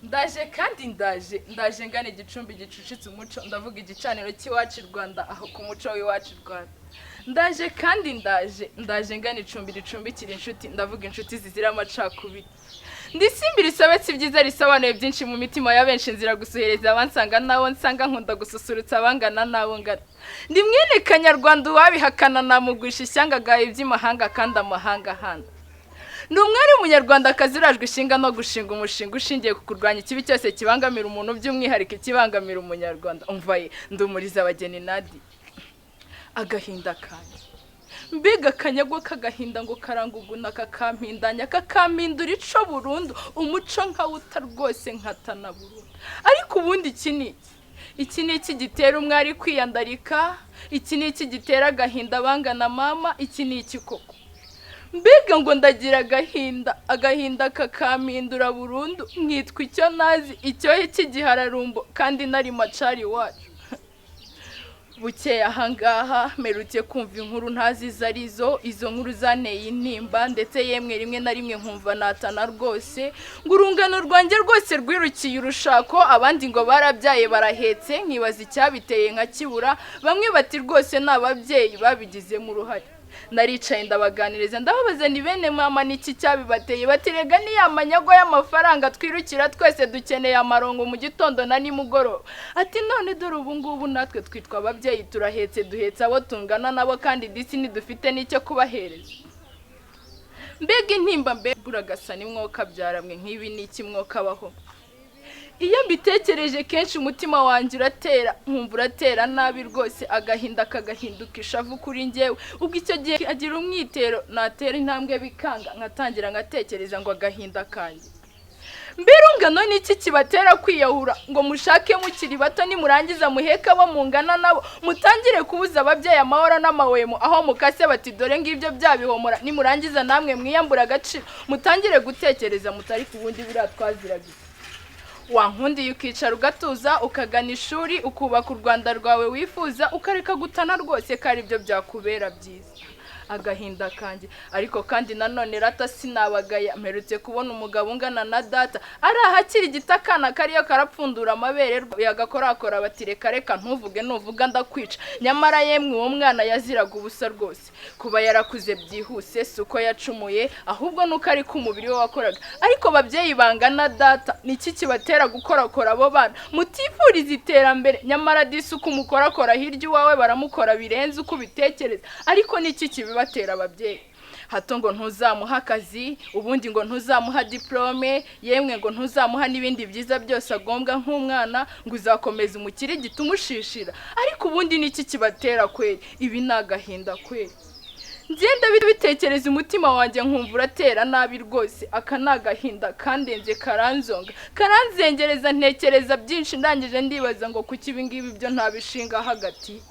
Ndaje kandi ndaje, ndaje ngana igicumbi gicucitse umuco, ndavuga igicaniro cy'iwacu i Rwanda, aho ku muco w'iwacu i Rwanda. Ndaje kandi ndaje, ndaje ngana icumbi ricumbikira inshuti, ndavuga inshuti zizira amacakubiri. Ndi isimbi risobetse ibyiza, risobanuye byinshi mu mitima ya benshi, nzira gusuhereza abansanga n'abo nsanga, nkunda gususurutsa abangana n'abo ngana. Ndi mwene Kanyarwanda, uwabihakana namugwisha ishyanga, agaha iby'imahanga kandi amahanga ahanda. Ndi umwari w'Umunyarwandakazi urajwe ishinga no gushinga umushinga ushingiye ku kurwanya ikibi cyose kibangamira umuntu, by'umwihariko ikibangamira Umunyarwanda. Umva ye, ndumuriza abageni nadi. Agahinda kanjye, mbega akanyagwa k'agahinda ngo karanguguna, kakampindanya, kakampindura ico burundu, umuco nkawuta rwose, nkatana burundu. Ariko ubundi iki ni iki? Iki ni iki gitera umwari kwiyandarika? Iki ni iki gitera agahinda abangana mama? Iki ni iki koko? Mbega ngo ndagira agahinda, agahinda kakampindura burundu, nkitwa icyo nazi, icyohe cy'igihararumbo, kandi nari macari iwacu. Bukeye ahangaha mperutse kumva inkuru ntazi izo arizo. Izo nkuru zanteye intimba, ndetse yemwe rimwe na rimwe nkumva natana rwose, ngo urungano rwanjye rwose rwirukiye urushako, abandi ngo barabyaye barahetse, nkibaza icyabiteye nkakibura. Bamwe bati rwose ni ababyeyi babigizemo uruhare. Naricaye ndabaganiriza, ndababaza ni bene mama, niki cyabibateye? Bati rega ni ya manyagwa y'amafaranga twirukira twese, dukeneye amarongo mu gitondo na nimugoroba. Ati none dore ubu ngubu natwe twitwa ababyeyi, turahetse, duhetse abo tungana nabo, kandi disi ntidufite n'icyo kubahereza. Mbega intimba, mbega uragasa nimwoka byaramwe, nk'ibi ni iki mwokabaho? Iyo mbitekereje kenshi umutima wanjye uratera, nkumva uratera nabi rwose, agahinda kagahinduka ishavu kuri njyewe. Ubwo icyo gihe agira umwitero, natera intambwe bikanga, nkatangira ngatekereza ngo agahinda kanjye. Mbirungano, ni iki kibatera kwiyahura ngo mushake mukiri bato, nimurangiza muheke abo mungana nabo, mutangire kubuza ababyeyi amahoro n'amahwemo, aho mukase bati dore ngibyo byabihomora, nimurangiza namwe mwiyambura agaciro, mutangire gutekereza mutari ku bundi buriya twaziraga iki? Wankundiye ukicara ugatuza, ukagana ishuri, ukubaka u Rwanda rwawe wifuza, ukareka gutana rwose, ko ari byo byakubera byiza. Agahinda kanjye. Ariko kandi nanone rata sinabagaya, mperutse kubona umugabo ungana na data ari ahakiri igiti, akana kariyo karapfundura amabere, yagakorakora bati reka reka, ntuvuge, nuvuga ndakwica. Nyamara yemwe uwo mwana yaziraga ubusa rwose. Kuba yarakuze byihuse si uko yacumuye, ahubwo nuko ariko umubiri we wakoraga. Ariko babyeyi bangana data, ni iki kibatera gukorakora abo bana mutifuriza iterambere? Nyamara disi uko umukorakora hirya iwawe baramukora birenze uko ubitekereza. Ariko ni iki kibibatera ababyeyi? Hato ngo ntuzamuha akazi, ubundi ngo ntuzamuha diporome, yemwe ngo ntuzamuha n'ibindi byiza byose agombwa nk'umwana, ngo uzakomeza umukirigita umushishira. Ariko ubundi ni iki kibatera kweri? Ibi ni agahinda kweri. Ngenda bitekereza, umutima wanjye nkumva uratera nabi rwose. Aka ni agahinda kandenze, karanzonga, karanzengereza, ntekereza byinshi, ndangije ndibaza ngo kuki ibi ngibi byo ntabishinga hagati.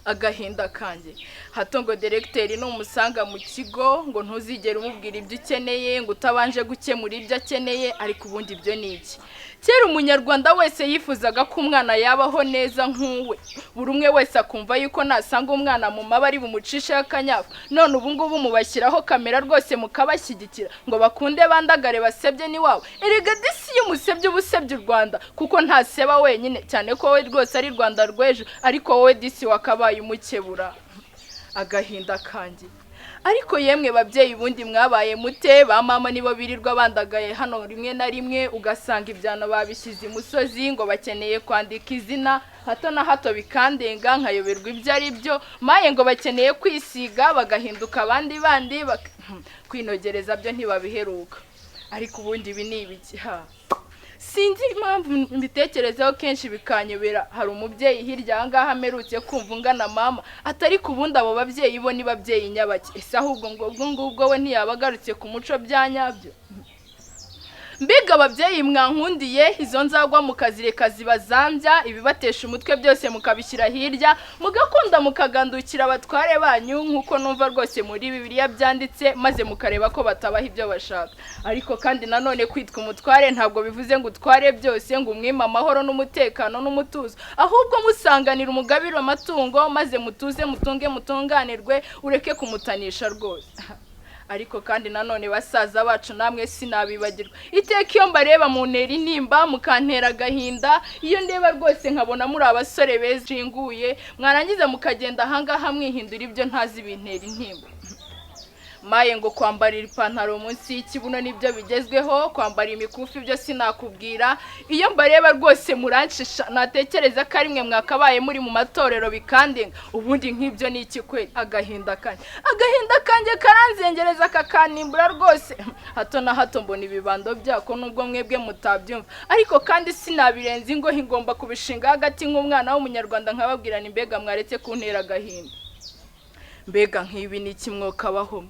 Agahinda kanjye. Hato ngo deregiteri numusanga mu kigo, ngo ntuzigere umubwira ibyo ukeneye ngo utabanje gukemura ibyo akeneye. Ariko ubundi ibyo ni iki? Kera Umunyarwanda wese yifuzaga ko umwana yabaho neza nk'uwe, buri umwe wese akumva yuko nasanga umwana mu maba ari bumucisheho akanyafu. None ubu ngubu mubashyiraho kamera rwose, mukabashyigikira ngo bakunde bandagare, basebye n'iwabo. Erega disi iyo umusebye uba usebye u Rwanda, kuko ntaseba wenyine, cyane ko wowe rwose ari Rwanda rw'ejo, ariko wowe disi wakabaye umukebura. Agahinda kanjye. Ariko yemwe babyeyi, ubundi mwabaye mute? Ba mama nibo birirwa bandagaye hano, rimwe na rimwe ugasanga ibyano babishyize imusozi ngo bakeneye kwandika izina, hato na hato bikandenga, nkayoberwa ibyo ari byo. Maye ngo bakeneye kwisiga bagahinduka abandi bandi, kwinogereza byo ntibabiheruka. Ariko ubundi ibi ni ibiki? Ha, sinzi impamvu mbitekerezaho kenshi bikanyobera. Hari umubyeyi hirya aha ngaha mperutse kumva ungana mama, atari ku bundi abo babyeyi bo ni babyeyi nyabaki? Ese ahubwo ngo ubwo ngubwo we ntiyaba agarutse ku muco bya nyabyo? Mbega ababyeyi, mwankundiye izo nzagwa mukazireka zibazambya, ibibatesha umutwe byose mukabishyira hirya, mugakunda mukagandukira abatware banyu nk'uko numva rwose muri Bibiliya byanditse, maze mukareba ko batabaha ibyo bashaka. Ariko kandi nanone kwitwa umutware ntabwo bivuze ngo utware byose, ngo umwime amahoro n'umutekano n'umutuzo, ahubwo musanganira umugabire amatungo, maze mutuze, mutunge, mutunganirwe, ureke kumutanisha rwose. Ariko kandi nanone basaza bacu, namwe sinabibagirwa. Iteka iyo mbareba mu ntera intimba, mukantera agahinda. Iyo ndeba rwose nkabona muri abasore beza nshinguye, mwarangiza mukagenda ahangaha mwihindura ibyo ntazi, bintera intimba. Maye, ngo kwambarira ipantaro munsi y'ikibuno nibyo bigezweho, kwambara imikufi byo sinakubwira. Iyo mbareba rwose muranshisha, natekereza ko ari mwe mwakabaye muri mu matorero bikandenga. Ubundi nk'ibyo ni iki kweli? Agahinda kanjye, agahinda kanjye karanzengereza, kakanimbura rwose. Hato na hato mbona ibibando byako, nubwo mwebwe mutabyumva, ariko kandi sinabirenza ingohe, ngomba kubishinga hagati nk'umwana w'Umunyarwanda, nkababwira ni mbega mwaretse kuntera agahinda, mbega nk'ibi ni iki mwokabaho?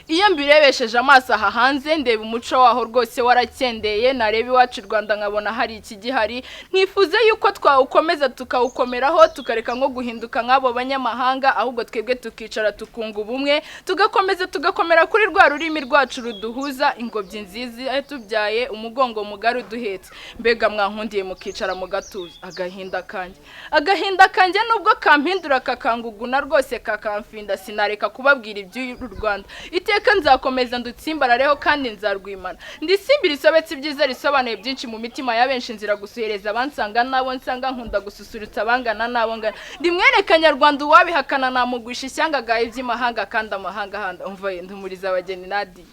Iyo mbirebesheje amaso aha hanze, ndeba umuco waho rwose warakendeye, nareba iwacu i Rwanda nkabona hari ikigihari, nkifuza yuko twawukomeza, tukawukomeraho, tukareka nko guhinduka nk'abo banyamahanga, ahubwo twebwe tukicara tukunga ubumwe, tugakomeza tugakomera kuri rwa rurimi rwacu ruduhuza, ingobyi nziza tubyaye, umugongo mugari uduhetse. Mbega mwankundiye mukicara mu gatuza. Agahinda kanjye, agahinda kanjye nubwo kampindura, kakanguguna rwose, kakamfinda, sinareka kubabwira iby'uru Rwanda. Iteka nzakomeza ndutsimbarareho kandi nzarwimana. Ndisimbi risobetse ibyiza, risobanuye byinshi mu mitima ya benshi. Nzira gusuhereza abansanga n'abo nsanga, nkunda gususurutsa abangana n'abo ngana. Ndi mwene Kanyarwanda, uwabihakana namugwisha ishyanga, agaha iby'imahanga kandi amahanga ahanda. Umva ye, ndumuriza abageni nadiye.